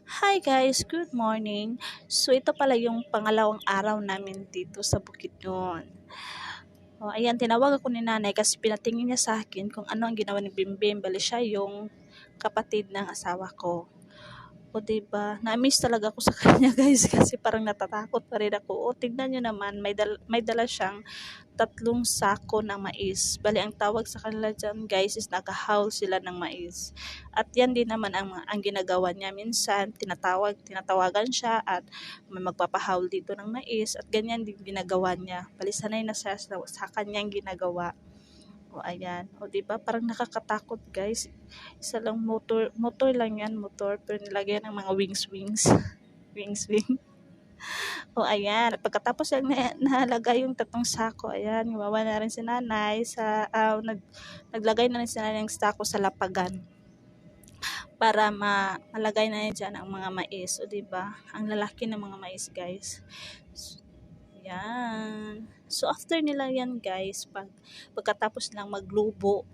Hi guys, good morning. So ito pala yung pangalawang araw namin dito sa Bukidnon. O, ayan, tinawag ako ni nanay kasi pinatingin niya sa akin kung ano ang ginawa ni Bimbim. Bali siya yung kapatid ng asawa ko. O diba, na-miss talaga ako sa kanya guys kasi parang natatakot pa rin ako. O tignan nyo naman, may dala siyang 3 sako ng mais. Bali, ang tawag sa kanila dyan, guys, is nakahaul sila ng mais. At yan din naman ang ginagawa niya. Minsan, tinatawagan siya at may magpapahaul dito ng mais. At ganyan din ginagawa niya. Bali, sanay na siya sa kanyang ginagawa. O, ayan. O, diba? Parang nakakatakot, guys. Isa lang motor lang yan, motor. Pero nilagyan ng mga wings. wings. O ayan, pagkatapos lang nahalagay yung 3 sako, ayan, gumawa na rin si nanay naglagay na rin si nanay ng sako sa lapagan para malagay na niya dyan ang mga mais. O diba, ang lalaki ng mga mais guys. Yan. So after nila yan guys, pagkatapos lang maglubo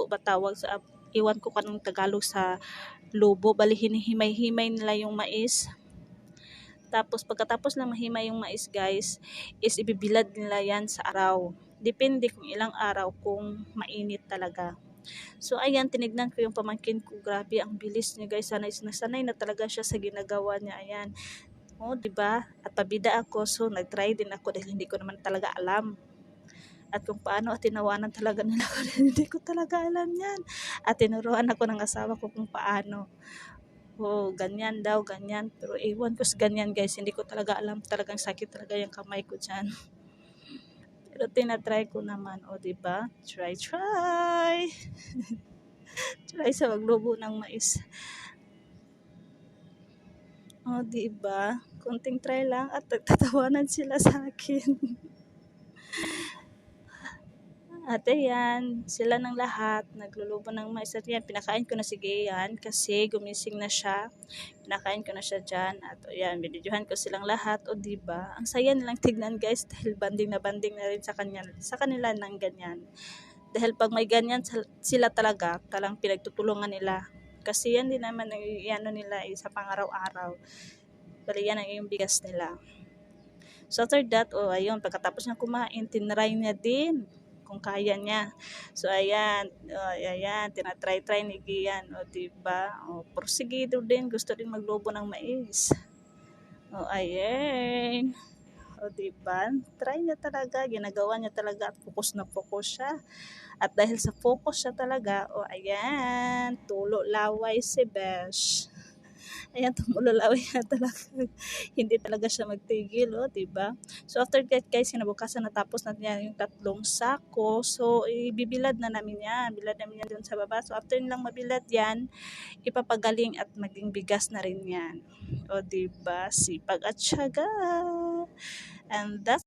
ba tawag sa, iwan ko kanong Tagalog sa lubo, bali hinihimay-himay nila yung mais. Tapos pagkatapos na mahimay yung mais guys, is ibibilad nila yan sa araw. Depende kung ilang araw kung mainit talaga. So ayan, tinignan ko yung pamangkin ko. Grabe, ang bilis niya guys. Sanay na talaga siya sa ginagawa niya. Ayan. O, diba? At pabida ako. So nag-try din ako dahil hindi ko naman talaga alam. At kung paano at tinawanan talaga nila ako, hindi ko talaga alam yan. At tinuruan ako ng asawa ko kung paano. Oh, ganyan daw, ganyan. Pero ewan ko sa ganyan guys, hindi ko talaga alam. Talagang sakit talaga yung kamay ko dyan. Pero tinatry ko naman, o diba? Try. Try sa maglubo ng mais. O diba? Kunting try lang at tatawanan sila sa akin. At ayan, sila ng lahat, naglulubo ng mais. At yan, pinakain ko na si Gayan kasi gumising na siya. Pinakain ko na siya dyan. At ayan, binidyohan ko silang lahat. O diba, ang saya nilang tignan guys dahil banding na rin sa kanila ng ganyan. Dahil pag may ganyan sila talaga, talang pinagtutulungan nila. Kasi yan din naman ang ano nila sa pang-araw-araw. Bali yan ang yung bigas nila. So after that, ayun, pagkatapos niya kumain, tinry niya din kung kaya niya. So ayan, tinatry ni Gian, o diba? O, porsigido din, gusto din maglobo ng mais. O ayan. O diba? Try niya talaga, ginagawa niya talaga at focus na focus siya. At dahil sa focus siya talaga, o ayan, tulo laway si Besh. Ayan, tumulolaway na talaga. Hindi talaga siya magtigil, diba? So, after that, guys, kinabukasan natapos natin yan yung 3 sako. So, ibibilad na namin yan. Bilad namin yan dun sa baba. So, after nilang mabilad yan, ipapagaling at maging bigas na rin yan. O, diba? Sipag at syaga. And that's